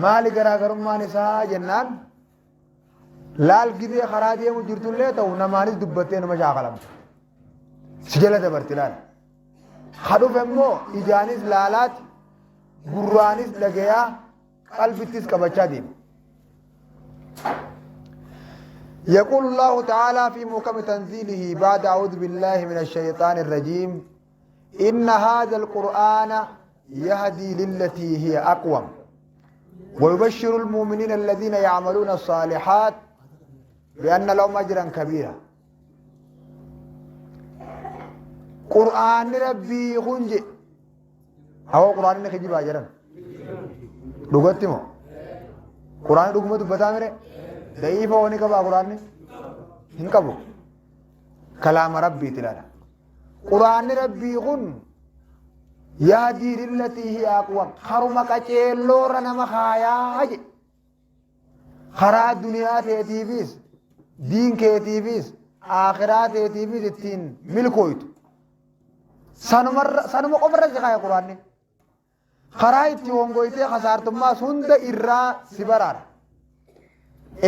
Maali garaagarummaan isaa jennaan laal gizee karaa deemu jirtullee ta'u namaanis dubbattee nama shaakalamta. Si jala dabarti laal. Ka dhufe immoo ijaanis laalaati, gurraanis dhagayaa, qalbittis qabachaa deema. يقول الله تعالى في محكم تنزيله بعد أعوذ بالله من الشيطان الرجيم إن هذا القرآن يهدي للتي هي أقوم ويبشر المؤمنين الذين يعملون الصالحات بأن لهم أجرا كبيرا قرآن ربي خنج هو قرآن نخجي باجرا dhugatti moo quraanni dhuguma dubbataa mire da'iifa wani qabaa quraanni hin qabu kalaama rabbiiti laala quraanni rabbii kun yahdii lillatii hiya aqwam karuma qaceelloorra nama kaayaa jedhe karaa duniyaa teetiifis diin keetiifis aakhiraa teetiifis ittiin milkooytu sanuma qofarra si kaaya quraanni Karaa itti hongoytee kasaartummaas hunda irraa si baraara.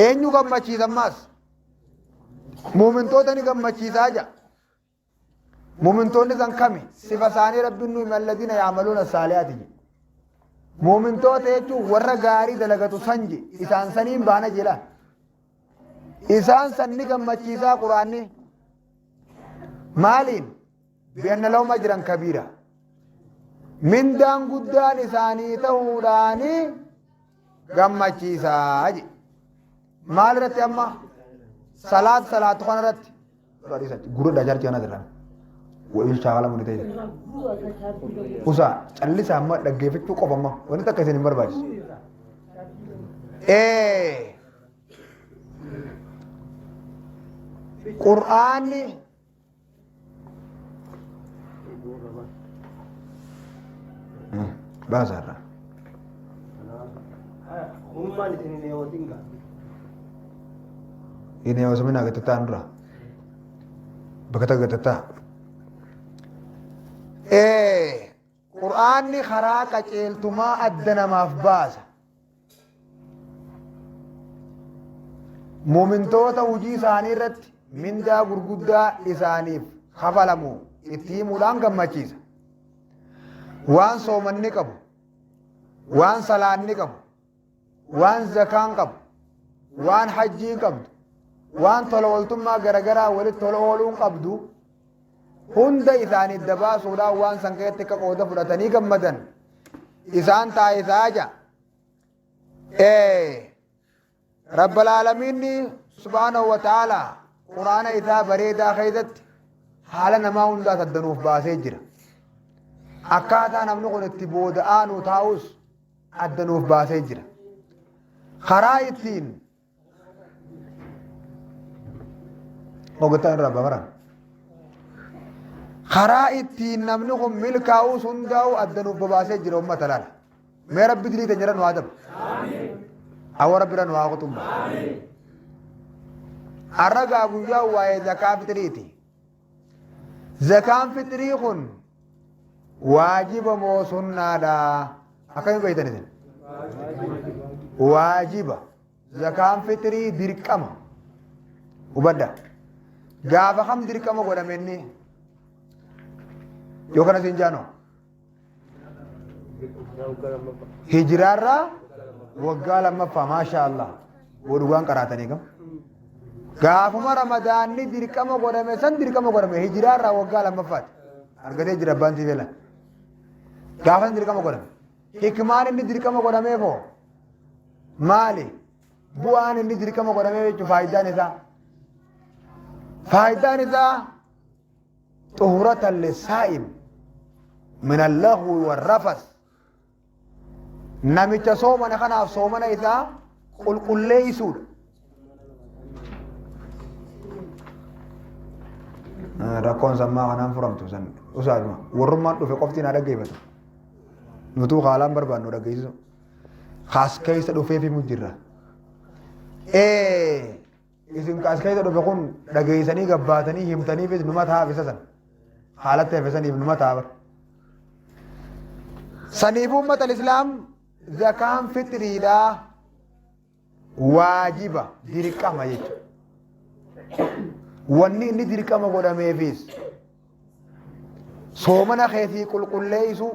Eenyu gammachiisa ammaas? Muumintoota ni gammachiisaa ja'a. Muumintoonni san kami? Sifa isaanii Rabbiin nu hime alladhiina ya'maluuna saalihaati jedhe. Muumintoota jechuun warra gaarii dalagatu san je isaan saniin baana jedha. Isaan san ni gammachiisaa Qur'aanni. Maaliin? Bi'anna lahum ajran kabiira. Mindaan guddaan isaanii ta'uudhaani gammachiisaa jedhe. Maal irratti amma? Salaat salaatu kana irratti. Gurra jaartii kana irraa. Wa'ii shaakala muni ta'e. Usaa callisa amma dhaggeeffachuu qofa amma wanti takka isin hin barbaachisu. Ee Qur'aanni Baasaarra. Hummaan isin hin eewatin gaa. Inni osoo gatattaa dura. Bakka takka gatattaa. Qur'aanni karaa qaceeltumaa adda namaaf baasa. Mumintoota hojii isaanii irratti mindaa gurguddaa isaaniif kafalamu itti himuudhaan gammachiisa. Waan soomanni qabu, waan salaanni qabu, waan zakaan qabu, waan hajjiin qabdu, waan tola ooltummaa garagaraa walitti tola ooluun qabdu hunda isaanii adda baasuudhaan waan san keessatti akka qooda fudhatanii gammadan isaan taasisaa ja'a. Rabbal aalamiinni subhaanahu wa ta'ala quraana isaa bareedaa keessatti haala namaa hundaa adda nuuf baasee jira. Akkaataa namni kun itti booda aanu taa'us adda nuuf baasee jira. Karaa ittiin Hoggantaan irraa babaran. Karaa ittiin namni kun milkaa'us hundaa'u adda nuuf babaasee jira uummata laala. Mee rabbi dilii teenya irra nu haa dabu. Awwa rabbi irra nu haa kutumba. Har'a gaa guyyaa waa'ee zakaa fixiriiti. Zakaan fixrii kun waajiba moo sunnaadha? Akkamiin beektan isin? Waajiba. Zakaan fixrii dirqama. Hubadha. Gaafa kam dirqama godhame inni? Yoo kana siin jaanoo? Hijiraarraa waggaa lammaffaa maashaa Allah. Dhugaan qaraatanii gam. Gaafuma ramadaanni dirqama godhame san dirqama godhame hijiraarraa waggaa lammaffaati. Argatee jira abbaan siifela. Gaafa san dirqama godhame. Hikmaan inni dirqama godhameef hoo maali? Bu'aan inni dirqama godhameef jechuun faayidaan isaa. Faayidaan isaa xuhuratan lissaa'im min allahwi warrafas namicha soomana kanaaf soomana isaa qulqulleeysuudha. Rakkoon sammaa kanaan furamtu san usaaduma warrummaan dhufe qofti naa dhaggeeffatu. Nutuu haalaan barbaannu dhaggeessisu. Kaas keessa dhufeef himu jirra. Isin as keessa dhufe kun dhageessanii gabbaatanii himtaniifis numa ta'a isa san. Haalatti hafe saniif numa ta'a bar. Saniifuu ummata islaam Zakaan fixriidhaa waajiba, dirqama jechuudha. Wanni inni dirqama godhameefis soomana keetii qulqulleessuu,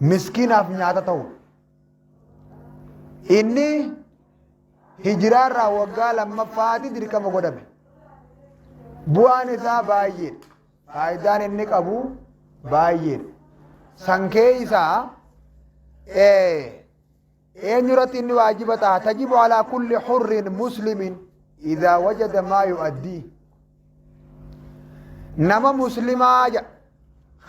miskiinaaf nyaata ta'u. Inni hijiraarraa waggaa lammaffaati dirqama godhame. Bu'aan isaa baay'eedha. Faayidaan inni qabu baay'eedha. San keeysaa eenyu irratti inni waajiba ta'a? Tajibu alaa kulli hurrin muslimin idaa wajada maa yu'addii. Nama muslimaa jedha.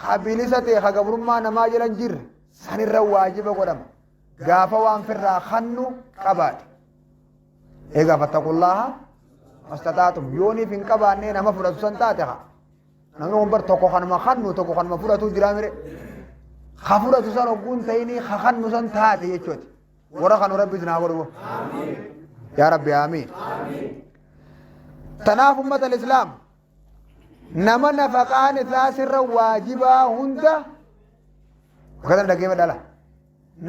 Ka bilisa ta'e, ka gabrummaa namaa jala hin jirre sanirra waajiba godhama. Gaafa waan firraa kannu qabaate. Egaa fattaqullaaha mastaxaatum yooniif hin qabaannee nama fudhatu san taate haa. Namni kun bar tokko kanuma kannu tokko kanuma fudhatu jiraa mire. Ka fudhatu san hogguun ta'inii ka kannu san taate jechuuti. Warra kanu Rabbi isin haa godhu. Yaa Rabbi aamiin. Tanaaf ummata islaam nama nafaqaan isaa sirra waajibaa hunda akkana dhaggeeffadha dhala.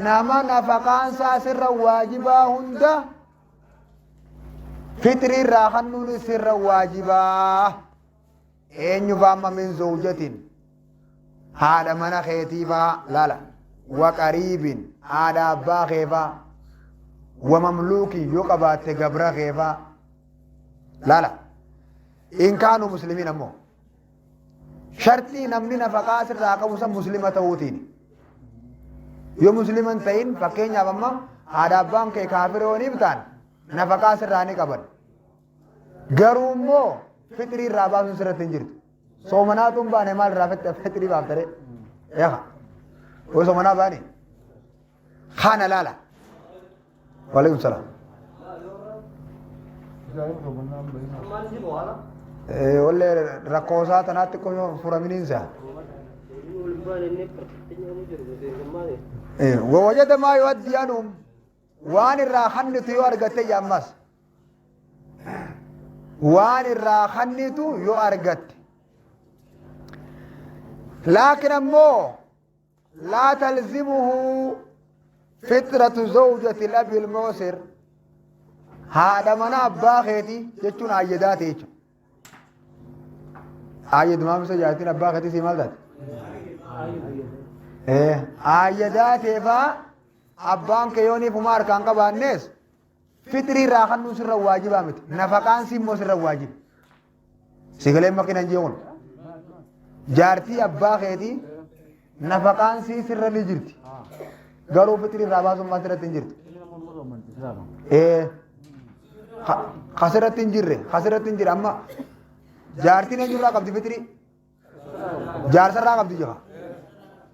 Nama nafaqaan isaa sirra waajibaa hunda fixrii irraa kannuun sirra waajibaa. Eenyu faamma min zawjatin haadha mana keetii faa laala wa qariibin haadha abbaa kee faa wa mamluukin yoo qabaatte gabra kee faa laala in kaanu muslimiin ammoo sharxii namni nafaqaa sirraa qabu san muslima ta'uutiin yoo muslima hin ta'in fakkeenyaaf amma haadha abbaan kee kaafira yoo ni bitaan nafaqaa sirraa ni qaban. Garuu immoo fixrii irraa baasuun sirratti hin jirtu. Soomanaatu hin baane maal irraa fixrii baaftare? Eeha. Yoo soomanaa baane kana laala. Waalaikum salaam. Wallee rakkoo isaa tanaatti qofa furaminiinsa. Wawajada maa yu'addi anhum waan irraa kannitu yoo argatte ammas. Waan irraa kannitu yoo argatte. Laakiin ammoo laa talzimuhu fitratu zawjati abil mu'sir haadha mana abbaa keetii jechuun aayyadaa ta'e jechuudha. Aayyadumaa misa jaartiin abbaa keetii sii maal taate? Aayyadaa ta'eefaa abbaan kee yooniif humaa harkaan qabaannees Fixrii irraa kannuun sirra waajibaa miti. Nafaqaan si immoo sirra waajiba. Si galee makina hin jeequn. Jaartii abbaa keetii nafaqaan sii sirra ni jirti. Garuu fixrii irraa baasuun maa sirratti hin jirtu. Ee kasirratti hin jirre kasirratti hin jirre amma jaartiin eenyurraa qabdi fixrii? Jaarsarraa qabdi jira.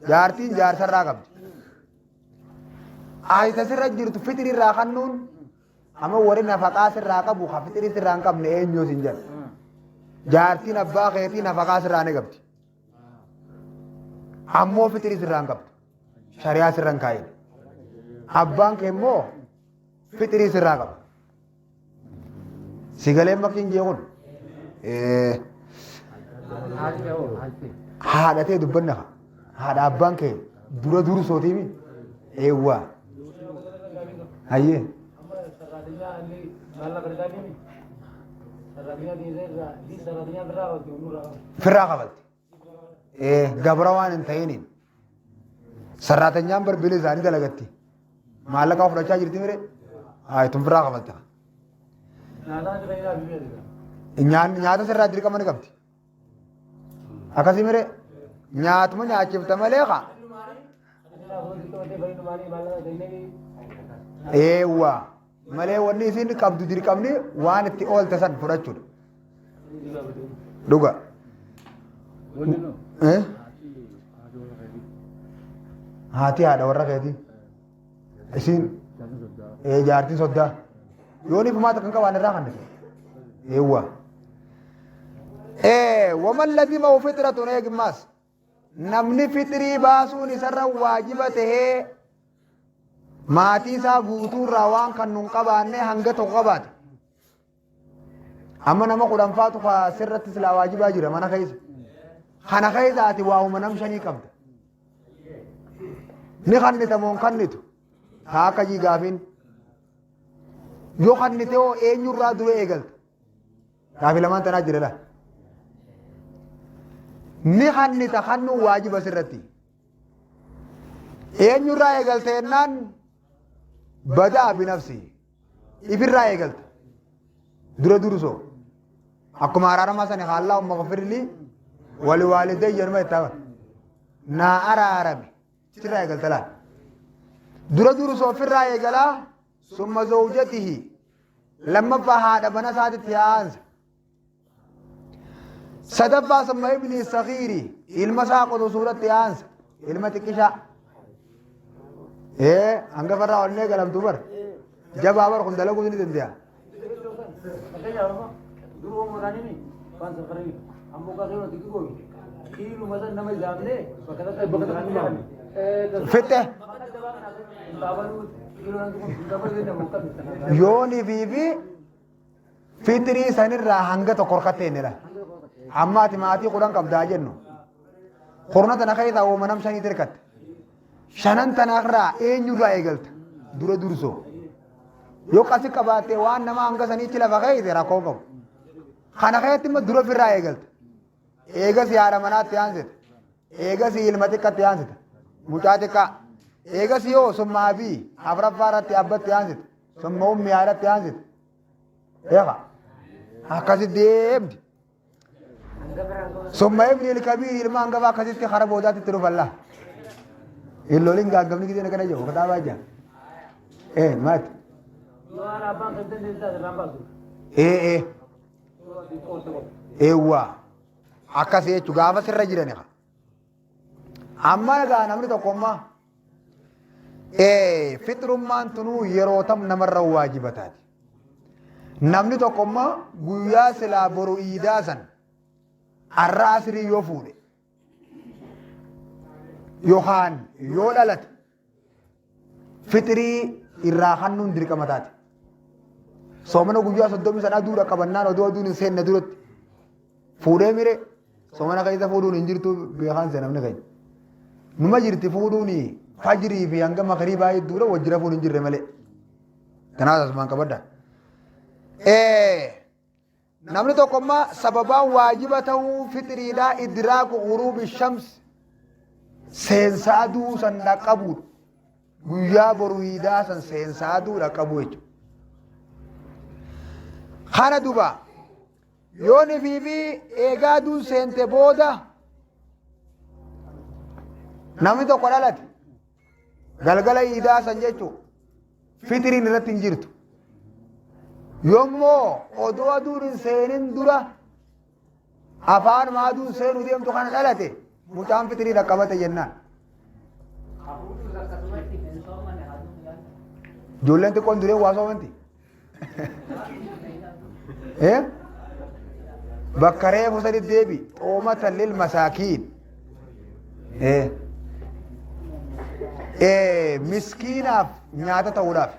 Jaartiin jaarsarraa qabdi. Ayita sirra jirtu fixiri irraa kannuun amma warri nafaqaa sirraa qabu ka fixiri sirraa hin qabne eenyu sin jedha. Jaartiin abbaa keetii nafaqaa sirraa ni qabdi. Ammoo fixiri sirraa hin qabdu. Shari'aa sirra hin kaa'in. Abbaan kee immoo fixiri sirraa qaba. Si galee makiin jee kun. Haadha ta'e dubbanna ka. Haadha abbaan kee dura dursootiimi. Eewwaa. Hayyee. Firraa kafalti. Gabra waan hin ta'iniin. Sarraatanyaan bar bila isaanii dalagatti. Maallaqa fudhachaa jirti mire. Haa ittum firraa kafalta. Nyaata sirraa dirqama ni qabdi. Akkasii mire nyaatuma nyaachifta malee kaa. Eewwa malee wanni isin qabdu dirqamni waan itti oolte san fudhachuudha. Dhuga. Eh? Haati haadha warra keetii. Isiin jaartiin soddaa. Yooniif maata kan qabaan irraa kan Eewwa. Waman lazima fixratun eegimmaas. Namni fixrii baasuun isarra waajiba tahee maatii isaa guutuurraa waan kan nun qabaanne hanga tokko qabaate. Amma nama kudhanfaatu ka sirratti silaa waajibaa jira mana keessa. Kana keessa ati waa'uma nam shanii qabda. Ni kannita moo hin kannitu? Taa akka jii gaafiin. Yoo kannite hoo eenyurraa dura eegalta? Gaafii lamaan tanaa jira laal. Ni kannita kannuun waajiba sirratti. Eenyurraa eegalta jennaan badaa binafsi. Ifirraa eegalta. Dura dursoo. Akkuma araaramaa sani haallaa umma gafirli wali waalidayya numa itti hafa. Naa araarame. Sirraa eegalta laal. Dura dursoo ofirraa eegalaa summa zawjatihi lammaffaa haadha mana isaatitti haansa. Sadaffaa summa ibni sagiiri ilma isaa qotosuudhatti haansa. Ilma xiqqishaa. Ee hangafarraa onnee galamtu bar. Jabaa bar kun dalaguu ni danda'a. Fakkeenyaaf amma dur oomoodhaan waan safaranii amma ogaa keeloo xiqqoo kiiluma san nama ijaafnee bakka takka bakka takka Fixxe. Yoonii fi fi fixrii sanirraa hanga tokko horkattee inni dha. Amma ati maatii 10 qabdaa jennu. Kurna tana keessaa uuma nam shaniitti hirkatte. Shanan tanarraa eenyurraa eegalta? Dura dursoo. Yoo qasi qabaatte waan nama hanga saniitti lafa keeyse rakkoo qabu. Kana keessatti immoo dura ofirraa eegalta. Eegasi haadha manaatti aansita. Eegasi ilma xiqqatti aansita. Mucaa xiqqaa. Eegasi yoo summaa fi afraffaa irratti abbatti aansita. Summa ummi haadhatti aansita. Eegaa. Akkasi deemti. Summa ibni ilkabiir ilma hangafa akkasitti kara boodaatti itti dhufalla. Hin lolin gaangafni giseen akkana jiru kitaabaa jira. Ee maati. Ee ee. Eewwaa. Akkasii jechuun gaafa sirra jirani. Amma egaa namni tokko amma fixrummaan tunuu yeroo tam namarra waajiba taati. Namni tokko amma guyyaa silaa boru iidaa san arra asrii yoo fuudhe yookaan yoo dhalate fixrii irraa kannuun dirqama taati. Soomana guyyaa soddomii san aduudha qabannaan oduu aduun hin seenne duratti fuudhee mire soomana keessa fuudhuun hin jirtu beekaan see namni keenya. Numa jirti fuudhuun fajrii fi hanga makriibaa hedduudha wajji rafuun hin jirre malee. Kanaaf asumaan qabadha. Namni tokko immoo sababaan waajiba ta'uu fixriidhaa idraaku ghuruubi shams seensa aduu san dhaqqabuudha. Guyyaa boru iidaa san seensa aduu dhaqqabuu jechuudha. Kana duba yoo nifii fi eegaa aduun seente booda namni tokko dhalate galgala iidaa san jechuudha. Fixriin irratti hin jirtu. Yoommoo odoo aduun hin seenin dura afaanuma aduun seenuu deemtu kana dhalate mucaan fixrii dhaqqabate jennaan. Ijoolleen xiqqoon dureen waa soomanti. Eh? Bakka reefu sadi deebi xoomatan lil masaakiin. Eh. Eh, miskiinaaf nyaata ta'uudhaaf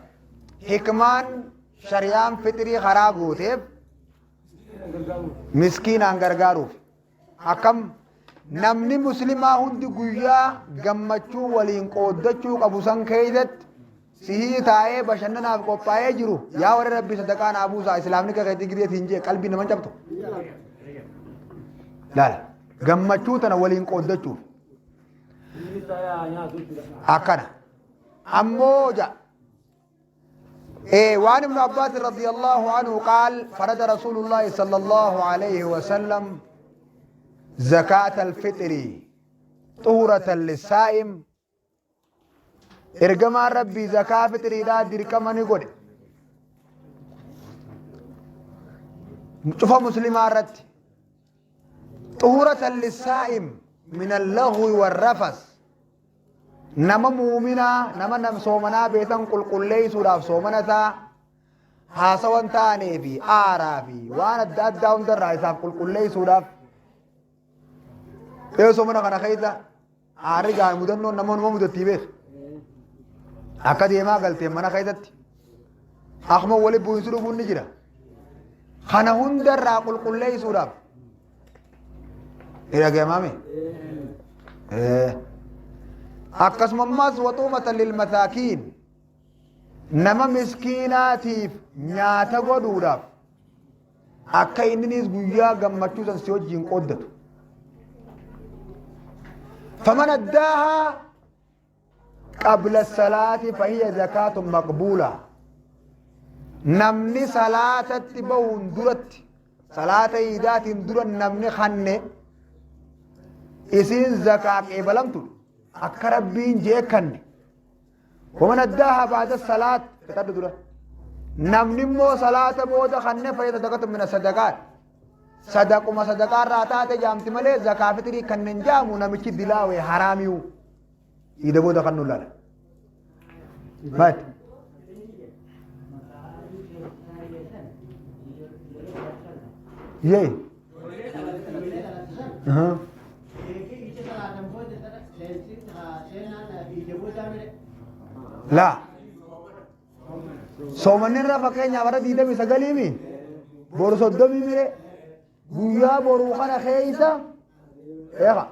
hikmaan shari'aan fixrii karaa gooteef miskiinaan gargaaruuf. Akkam namni muslimaa hundi guyyaa gammachuu waliin qooddachuu qabu san keessatti sihii taa'ee bashannanaaf qophaa'ee jiru yaa warra rabbi sadaqaa naa buusaa islaamni kakeetii gideetiin hin jee qalbii naman cabtu. Laala gammachuu tana waliin qooddachuuf akkana ammoo ja'a. إيه وعن ابن عباس رضي الله عنه قال فرد رسول الله صلى الله عليه وسلم زكاة الفطر طهرة للصائم إرجما ربي زكاة فطري دا دركما نقول شوف مسلم رت طهرة للصائم من اللغو والرفث Nama muuminaa, nama nam soomanaa beekan qulqulleessuudhaaf soomana isaa haasawa hin taanee fi aaraa fi waan adda addaa hundarraa isaaf qulqulleessuudhaaf yoo soomana kana keessa aarri gaa mudannoon nama numa mudattii beeka. Akka deemaa galteen mana keessatti akkuma wali bu'insi dhufuun ni jira. Kana hundarraa qulqulleessuudhaaf Ni dhaga'amaame? Akkasuma ammaas waxuumatan lilmasaakiin, nama miskiinaatiif nyaata godhuudhaaf, akka inninis guyyaa gammachuu san si wajjiin qooddatu. Faman addaahaa qabla salaati fahiya zakaatun maqbuula. Namni salaatatti bahuun duratti, salaata iidaatiin dura namni kanne, isiin zakaa qeebalamtu akka Rabbiin jee kanne. Waman addaahaa ba'da salaat fixadhu dura. Namni immoo salaata booda kanne fahiya sadaqatun mina sadaqaat. Sadaquma sadaqaa irraa taate jaamti malee zakaa fixrii kannen jaamu namichi dilaawe haraamiyu. Iida booda kan nu laala. Maati. Yee. Laa. Soomanni irra fakkeenyaaf har'a 29mi, boru 30 mire, guyyaa boruu kana keessa eega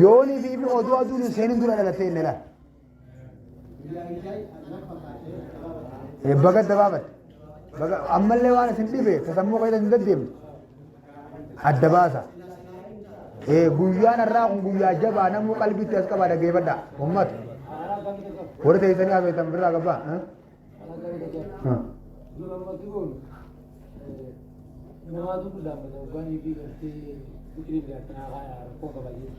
yoonii fi oduu aduun hin seenin dura dhalattee inni laal. Baga dabaabatte. Baga ammallee waan isin dhibe tasammuu keessa hin deddeemtu. Adda baasa. Guyyaan har'aa kun guyyaa jabaa, namuu qalbiitti as qabaa dhaggeeffadhaa. Uummata. Warri teessanii haasoftan birraa gabbaa. Namaatu dhaabbata hoggaanii fi gartee biqilee biraatti naa kaaya rakkoo qaba jee.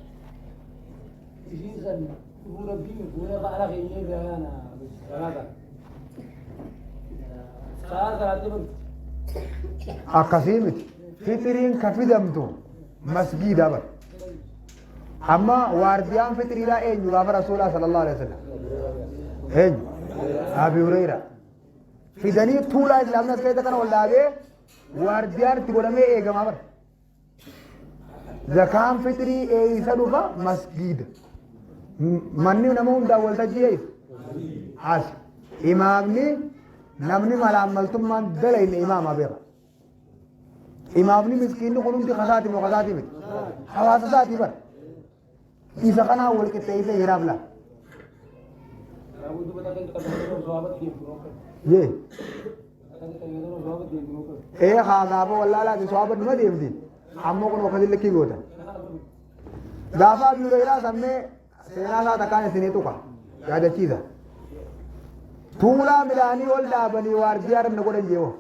Isiin san dhufuu Rabbiin fuula ala keenyee biraa na salaata. Sa'a salaattee bartu. Akkasii miti. Fixiriin ka fidamtu masgiida bara. Amma waardiyaan fixiriidhaa eenyu gaafa Rasuulaa sallallahu alaihi wasallam? Eenyu? Abi Hureyra. Fidanii tuulaa islaamni as keessa kana ol dhaabee waardiyaan itti godhamee eegamaa bara. Zakaan fixrii eeysa dhufa? Masgiida. Manni nama hundaa waltajjii eeysa? As. Imaamni namni malaammaltummaan dalayne imaama beeka. Imaamni miskiinni kun hundi kasaati moo kasaati miti? Hawaasa isaatii bara. Isa kanaa wal qixxeessee hiraaf laa. Yee. Ee haa gaafa wallaalaati so'aaba numa deemti. Ammoo kun akkasii likkii goota. Gaafa Abii Hureyraa sammee seenaa isaa takkaan isinii tuqa. Yaadachiisa. Tuulaa midhaanii ol dhaabanii waardiyaa irra godhan jeewoo.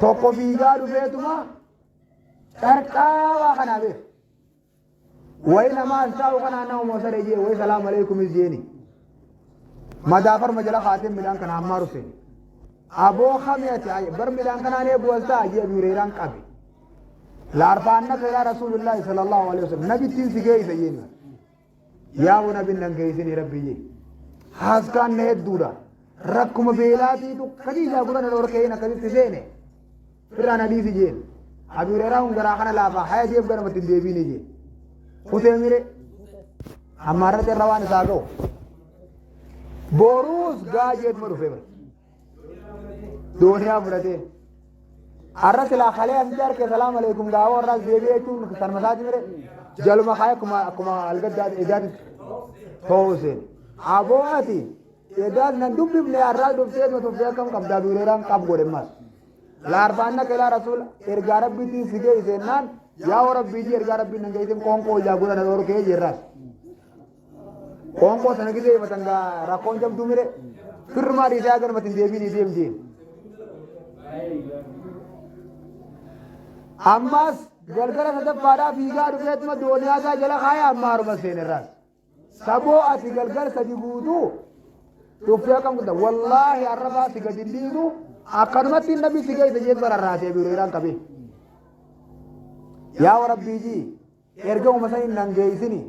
Tokko fiigaa dhufeetuma carqaa waa kanaa beeka. Wayi nama as taa'u kanaa nama moosaree jee wayi salaam aleekumis jeeni. Madaafarma jala kaatee midhaan kana hammaa rufe. Aboo kami ati bar midhaan kanaan eegu as ta'a jee Abii Hureyraan qabe. Laarfaannaka ilaa Rasuulillaahi sallallahu alaihi wasallam, nabittiin si geeysa jeeni. Yaa bu nabin nan geeysinii Rabbi jee. Haaskaan na hedduudha. Rakkuma beelaatiitu kadii ijaa gura na dhorkee akkasitti seene. Firraan hadiisi jeen. Abii Hureyraa kun garaa kana laafaa haya deef ganamatti hin deebiini jeen. Kutee mire amma irratti irra waan isaa ga'u. Boruus gaajeetuma dhufee bara. Dooniyaa fudhatee. Har'a silaa kalee asitti harkee salaam aleekum gaawoo har'aas deebi'ee jechuun sanuma isaati mire. Jaluma kaayee akkuma algaddaa edaatti too'u seene. Aboo ati edaas nan dubbifne, har'aas dhuftee tuffee akkam qabdaa? Abii Hureyraan qab godhe mas. Laarfaanna kelaa Rasuula ergaa Rabbiitiin si geessennaan, yaa Rabbii jee ergaa Rabbiin nan geessin, qoonqoo ijaa godha na dhorkee jirraas. Qoonqoo sana gisee himatan gaa rakkoon jabduu mire firrumaa dhiisee akka namatti hin deebiin deem jeen. Ammas galgala sadaffaadhaa fiigaa dhufeetuma dooniyaa isaa jala kaayee amma haruma seenerraas. Saboo ati galgal sadi guutuu dhuftee akkam godha, wallaahi arrabaa si gadi dhiisu akkanumatti nabi si geesse jee bararraasee biiroo irraan qabee. Yaa Rabbii jii erga uma san hin dhangeessini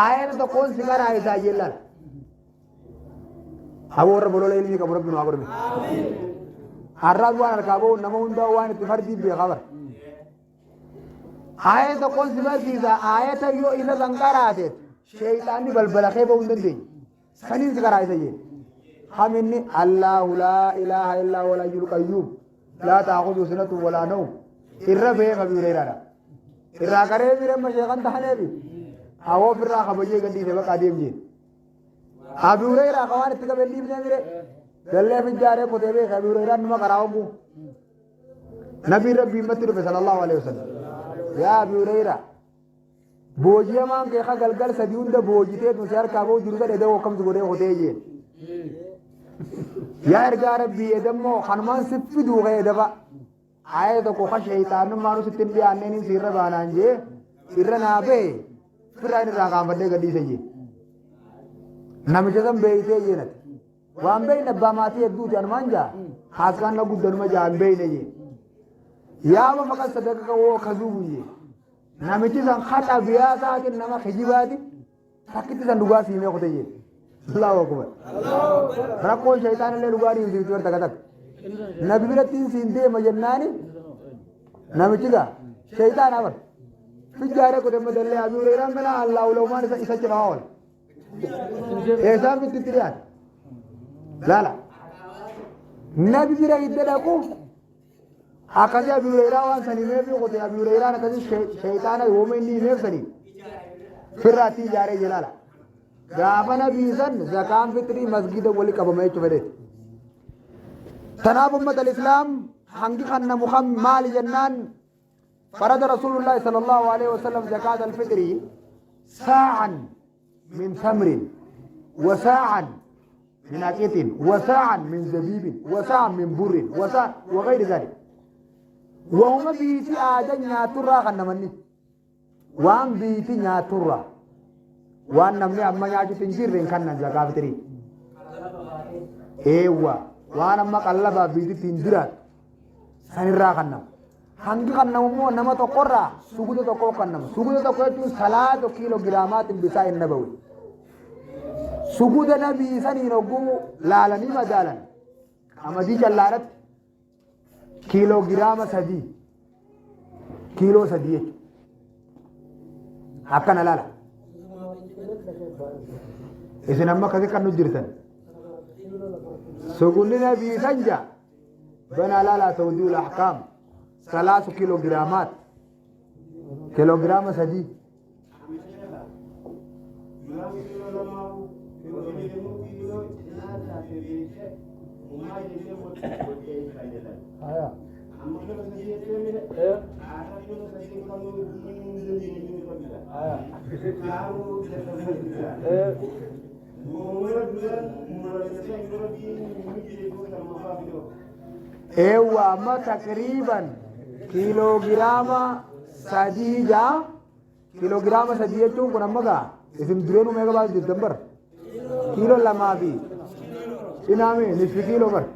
aayata tokkoon si karaa isaa jellaan. Aboo warra bolola ilmii qabu Rabbi nu haa godhame. Har'aas waan harkaa bahu nama hundaa waan itti fardii beekaa bara. Aayata tokkoon si barsiisa, aayata yoo isa san qaraate sheeyxaanni balbala kee bahuu hin dandeenye. Saniin si karaa isa jee. Haminni Allahu laa ilaaha illaa huwal hayyul qayyuum laa ta'khudhuhu sinatun walaa nawm irra beeka Abii Hureyraadha. Irraa qaree mire amma sheekan tahaneefi. Hawoo ofirraa kabajee gadhiise baqa adeem jeen. Abi Hureyraa ka waan itti qabe dhiifnee mire. Dallee finjaaree kotee beeka Abi Hureyraan numa qaraa oguu. Nabiin Rabbii ummatti dhufe sallallahu alaihi wasallam. Yaa Abi Hureyraa. Booji'amaan kee ka galgal sadii hunda boojitee tun si harkaa ba'u jiru san eda'uu akkamtu godhee kotee jeen. Yaa ergaa Rabbii edammoo kanumaan si fiduu ka'ee dafa. Aayata tokko ka sheeyxaanummaanu sitti hin dhiyaanneen si irra baanaan jee irra naa bahe firraa inni irraa kaanfadhee gadhiise jee. Namicha san beeytee jeenati. Waan beeyne abbaa maatii hedduuti anumaan jaa. Haaskaan na guddanuma jaa hin beeyne jee. Yaa ma faqas sadaka woo kazuubu jee. Namichi san haxa biyaa isaatiin nama kijibaati takkitti san dhugaa siimee kute jee. Allahu akbar. Rakkoon shayxaan illee dhugaa dhiibsiifti bar takka takka. Nabi biratti siin deema jennaani namichi gaa shayxaan abar. Fijjaaree kute madallee Abii Hurayraan kana Allahu lawmaan isa cinaa oola. Eessaan bitti itti dhiyaate. Laala. Nabi bira hidda dhaqu akkasii Abii Hureyraa waan san himeef yoo qote Abii Hureyraan akkasii sheeyxaana yooma inni himeef sanii firraatti ijaaree jelaala. Gaafa nabii san zakaan fixrii masgida wali qabama jechuu fedheeti. Tanaaf ummata islaam hangi kan namu kan maali jennaan farada Rasuulullaahi sallallahu alaihi wasallam zakaat alfixrii saa'an min tamrin wa saa'an من أقيط وساعا من زبيب وساعا من بر وساعا وغير ذلك وهم بيتي آدم نياترا خنمني وان بيتي نياترا وان نمني أما نياتي تنجير كان زكاة فطري eewwa waan amma qallabaa biititti hin jiraatu sanirraa kannama hangi kannamu immoo nama tokkorraa suguda tokko kannama suguda tokko jechuun salaata kiiloo giraamaatiin bisaa hin nabawi Suguda nabii saniin hogguu laalanii madaalan qamadii callaadhatti kiiloo giraama 3 kiiloo 3 jechuudha. Akkana laala. Isin amma akkasii kan nu jirtan. Sugunni nabii san jaa banaa laalaa tawdiul ahkaam salaasu kiiloo giraamaat kiiloo giraama 3. Eewwa amma taqriiban kiiloogiraama 3 jaa Kiiloogiraama 3 jechuun kun amma gaa isin dureenuu meeqa baasu jirtan bara? Kiiloo 2 fi cinaame nisfi kiiloo bara.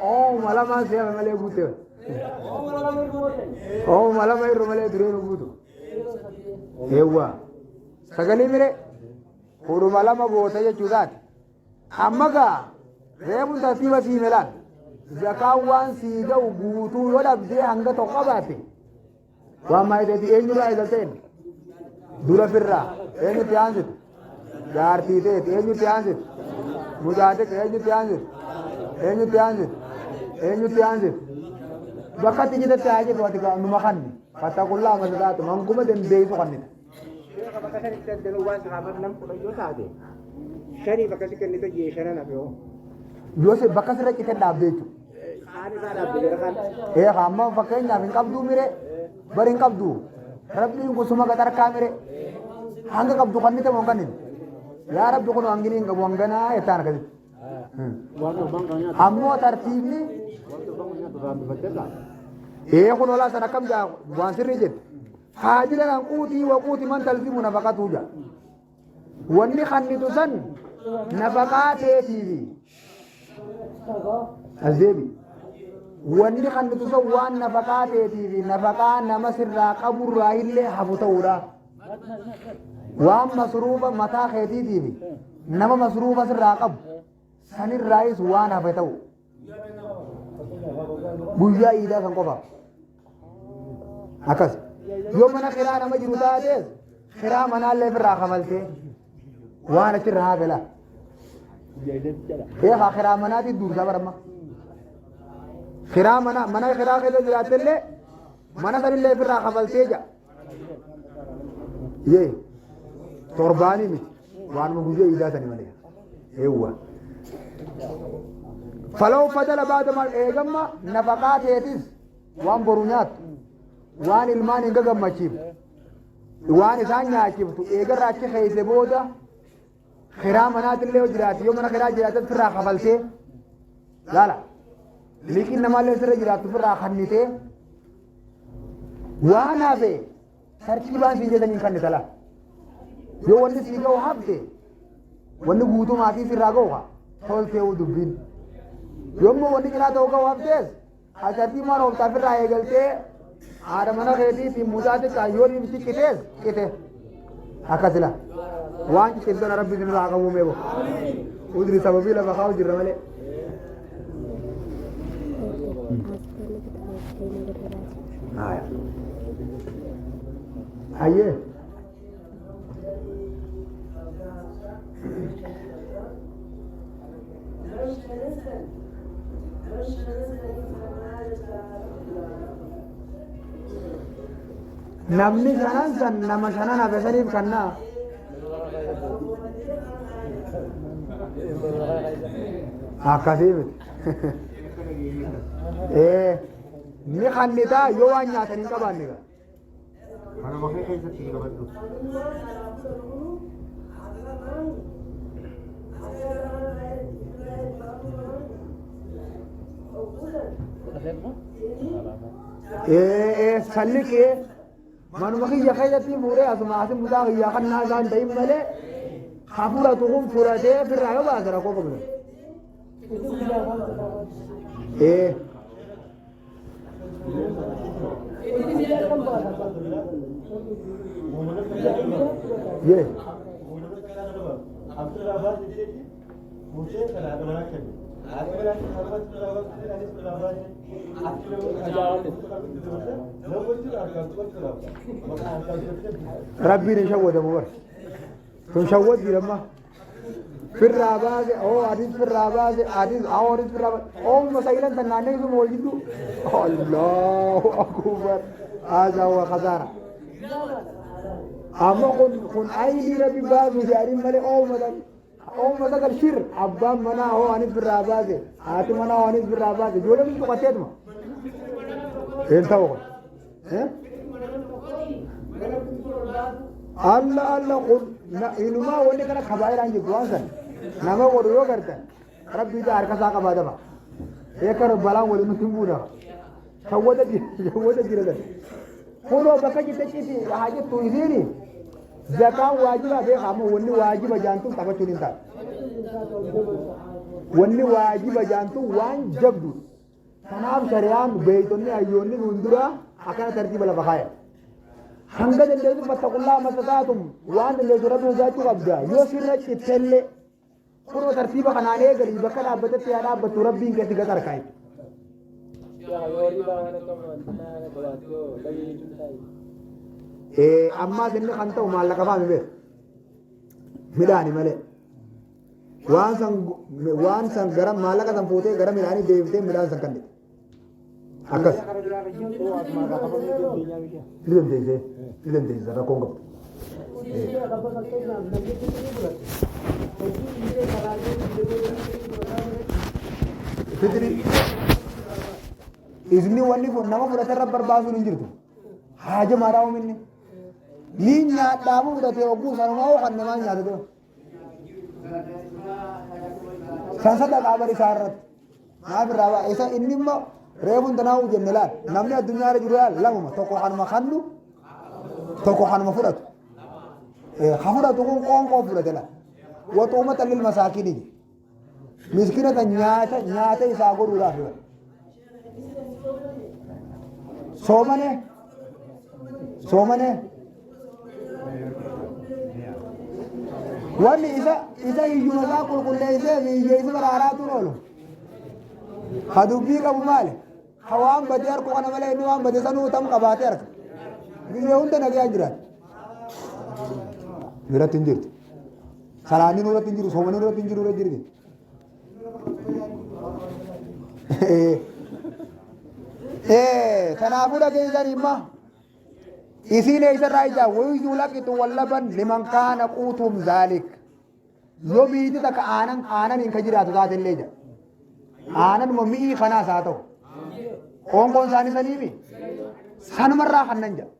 Ooma lamaan si hafe malee guutte. Ooma lama irra malee dureenuu guutu. Eewwa sagalee mire 12 goota jechuudhaati. Amma gaa reefuun tartiiba sii melaan zakaan waan sii ga'u guutuu yoo dhabdee hanga tokko qabaatte Waan maayiteeti eenyurraa eegalteen? Dura firraa eenyutti aansitu? Jaartii teeti eenyutti aansitu? Mucaa xiqqaa eenyutti aansitu? Eenyutti aansitu? Eenyutti aansitu? Bakka itti jitetti haa jitu ati numa kanni. Fattaqullaa masataatu manguma dandeessu kannita. Sheekha bakka sanitti dandanuu waan sahaabaan nam 10 yoo taate shaniif akkasi kennite jee shanan hafe hoo. Yoo si bakka sirra cite dhaabde jechuudha. Kaan irraa dhaabde jara kaan. Ee amma fakkeenyaaf hin qabduu mire bari hin qabdu. Rabbiin kun suma qaxarkaa mire hanga qabdu kannite moo hin kannine. Yaa Rabbi kun hangini hin qabu hanganaa jettaan akkasitti. Waan torban kana nyaatu. Ammoo tartiibni Waan torban kana nyaatu irraa hambifattee ee kun olaa san akkam jaa waan sirrii jette. Haajila kan quutii wa quuti man talzimu nafaqatuu jaa. Wanni kannitu san nafaqaa teetiifi. As deebi. Wanni kannitu san waan nafaqaa teetiifi nafaqaa nama sirraa qaburraa illee hafu ta'uudha. Waan masruufa mataa keetiitiifi nama masruufa sirraa qabu sanirraayis waan hafe ta'u. Guyyaa iidaa san qofaaf. Akkas. Yoo mana kiraa nama jiru taates kiraa manaallee ofirraa kafaltee waan achirraa hafe laa. Eegaa kiraa manaatiin dursaa baramma. Kiraa mana mana kiraa keessa jiraattellee mana sanillee ofirraa kafaltee jira. Yee torbaanii miti waanuma guyyaa iidaa sani malee. Eewwa. Falaw fadala baada maal eegamma nafaqaa teetis waan boru nyaattu waan ilmaan hin gagammachiiftu waan isaan nyaachiftu eegarraa achi keeyse booda kiraa manaatillee yoo jiraate yoo mana kiraa jiraate firraa kafaltee laala liqiin namaallee sirra jiraattu firraa kannitee waan hafe tartiibaan siin jedhaniin kannita laa yoo wanni sii ga'u hafte wanni guutuu maatii sirraa ga'u haa toltee dubbiin yommuu wanni cinaa ta'u ga'u haftees Ashartii maal ooftaa firraa eegaltee haadha mana keetiitiin mucaa xiqqaa yoo dhibsi citees cite akkasila waan ciccitu sana rabbi isin irraa haa qabuu meebo udri sababii lafa kaa'u jirra malee. Haya. Hayyee. Namni shanan san nama shanan hafe saniif kannaa. Akkasii miti. Ee ni kannitaa yoo waan nyaatan hin qabaanne gaa. Manuma kee keessatti si qabadhu. Ee ee salli kee manuma kiyya keessatti fuudhee asuma asin mucaa kiyyaa kan naa isaan ta'in malee ha fudhatu kun fudhatee firraa yoo baase rakkoo qabna. Ee. Yee. Rabbiin hin shawwadamu bar. Tun shawwad jedhama. Firraa baase oo atis firraa baase atis oo atis firraa baase oomuma sayilan tan naannee isuma wal jidduu Allahu akbar haasaa wa khasaara. Amma kun kun aylii rabbi baasu jedhanii malee oomuma tan oomuma sagal shir abbaan manaa hoo anis firraa baase haati manaa hoo anis firraa baase ijoolleen hundi tuqatteetuma. Hin ta'u kun. Alla alla kun inumaa wanni kana kabaa'iraan jirtu waan san nama godhu yoo gartan rabbii isaa harka isaa qabaa dafa eekka balaan waliin nutti hin buuna shawwata shawwata jira san kunoo bakka jirte citi haa jettu isiini zakaan waajiba beeka ammoo wanni waajiba jaantuun taphachuun hin taatu wanni waajiba jaantuun waan jabdu Kanaaf shari'aan beeytonni hayyoonni nuun dura akkana tartiiba lafa kaayan. Hanga dandeessu fattaqullaa mastataatum waan dandeessu rabbi sodaachuu qabda. Yoo sirra cittellee kunoo tartiiba kanaan eegali bakka dhaabbatetti yaa dhaabbattu rabbiin keessi gad harkaa jechuudha. Ammaas inni kan ta'u maallaqa faami beeku. Midhaani malee. Waan san waan san gara maallaqa san fuutee gara midhaanii deebiftee midhaan san kennite. Akkas. Ni dandeessee ni dandeessa rakkoon qabdu. Fitri izni wanni kun nama fudhate irra barbaasuun hin jirtu. Haaja maadhaa oominni. Ni nyaadhaamu fudhate hogguu sanumaa hoo kan namaa nyaate ta'u. San sadaqaa bar isaa irratti. Naaf irraa ba'a. Isa inni immoo reefuun tanaa jenne laal. Namni addunyaa irra jiru laal lamuma. Tokko kanuma kannu tokko kanuma fudhatu. Ka fudhatu kun qoonqoo fudhate laal. Waxuumata lil masaakiini jedhe. Miskiina kan nyaata nyaata isaa godhuudhaaf. Soomane soomane wanni isa isa hiyyuma isaa qulqulleessee fi hiyyeessi baraaraatu oolu. Ha dubbii qabu maali? Ha waan badee harku kana malee inni waan bade sanuu tam qabaatee harka. Gizee hunda nagayaan jiraata. Biratti hin jirtu. Salaanni nurratti hin jiru, soomani nurratti hin jiru irra jirti. Kanaafuu dhageessan imma Isiin eessarraa ijaa wayyu laqitu wallaban liman kaana quutuhum zaalik. Yoo biiti takka aanan aananiin ka jiraatu taate illee jedha. Aananuma mi'ii kanaas haa ta'u. Qoonqoon isaanii saniimi. Sanumarraa kannan jedha.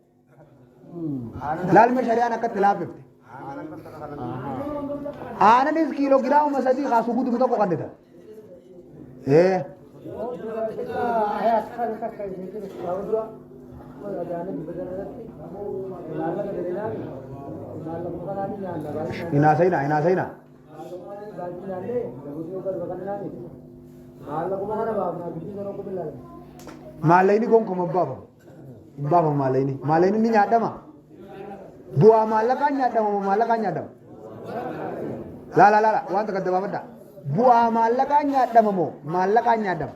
Laalme shari'aan akkatti laaffifte. Aananis kiiloo giraamuma 3 kaasu guutuu tokko kannita. Ee. Hinaasaina hinaasaina. Maallaqni gonkumaa hin baafamu. Hin baafamu maallaqni. Maallaqni ni nyaadhama. Bu'aa maallaqaan nyaadhama moo maallaqaan nyaadhama? Laala laala waan takka gabaabadha. Bu'aa maallaqaan nyaadhama moo maallaqaan nyaadhama?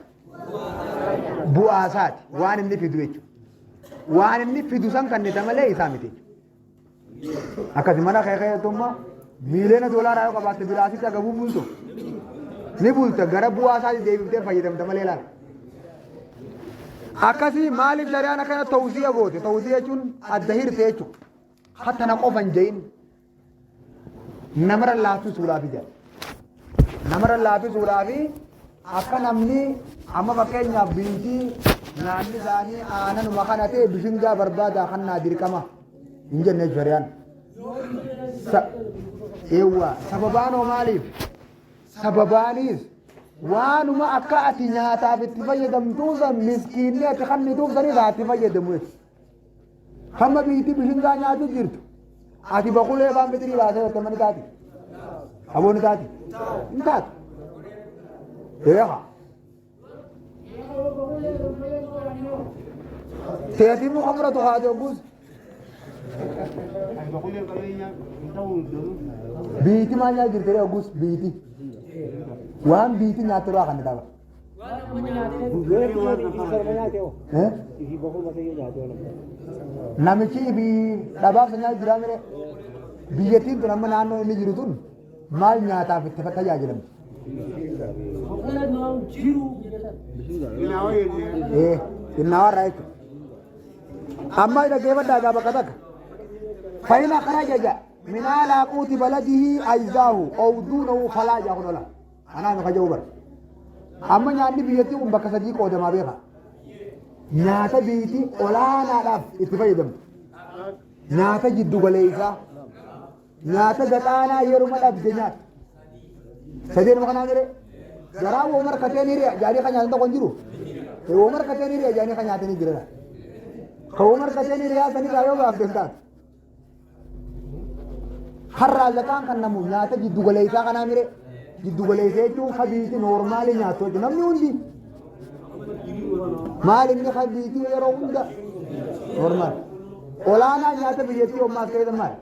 Bu'aa isaati waan inni fidu jechuudha. Waan inni fidu san kannita malee isaa miti jechuudha. Akkasi mana kee keessattummaa miiliyoona doolaaraa yoo qabaatte biraasitti agabuu bultu. Ni bulta gara bu'aa isaati deebiftee fayyadamta malee laala. Akkasii maaliif shari'aan akkana tawzi'a goote? Tawzi'a jechuun adda hirte jechuudha. Hattana qofa hin jedhin. Namarra laaffisuudhaaf jedha. Namarra laaffisuudhaaf akka namni amma fakkeenyaaf biitii nyaanni isaanii aananuma kana ta'e bishingaa barbaadaa kan naa dirqama hin jenne shari'aan. Eewwa sababaan hoo maaliif? Sababaanis waanuma akka ati nyaataaf itti fayyadamtuu san miskiinni ati kannituuf sanis haa itti fayyadamu jechuudha. Hamma biitti bishingaa nyaatu jirtu ati baqulee afaan fixrii baasee jette mani taati. Aboonni taati. Hin taatu. Beeka. Teetii muka muratu haati ogguus. Biiti maal nyaata jirti ogguus biiti. Waan biiti nyaattu irraa kan ta'a. Namichi fi dhabaaf nyaata jiraa mire biyyattiin tun amma naannoo inni jiru tun maal nyaataaf itti tajaajilamti. Ee innawarraa jechuudha. Amma dhaggeeffadhaa gaa bakka takka. Fa'ina kharaja min alaa quuti baladihi ajzaahu aw duunahu falaa jaa kun ola. Anaa nu kaja'u bara. Amma nyaanni biyyattii kun bakka sadii qoodamaa beeka. Nyaata biyyattii olaanaadhaaf itti fayyadamtu. Nyaata jiddu galeessaa. Nyaata gaxaanaa yeruma dhabde nyaata. Sadeenuma kanaa jedhee. Garaa woo markatee ni ri'a jaanii kan nyaatan tokko hin jiru. Woo markatee ni ri'a jaanii kan nyaatanii jira. Kan woo markatee ni ri'aa sanirraa yoo baafte hin taatu. Har'aa zakaan kan namu nyaata jiddu galeessaa kanaa mire. Jiddu galeessa jechuun kabiiti noormaalii nyaatu jechuudha. Namni hundi maal inni kabiiti yeroo hunda noormaal. Olaanaa nyaata biyyattii hommaas ta'e maal?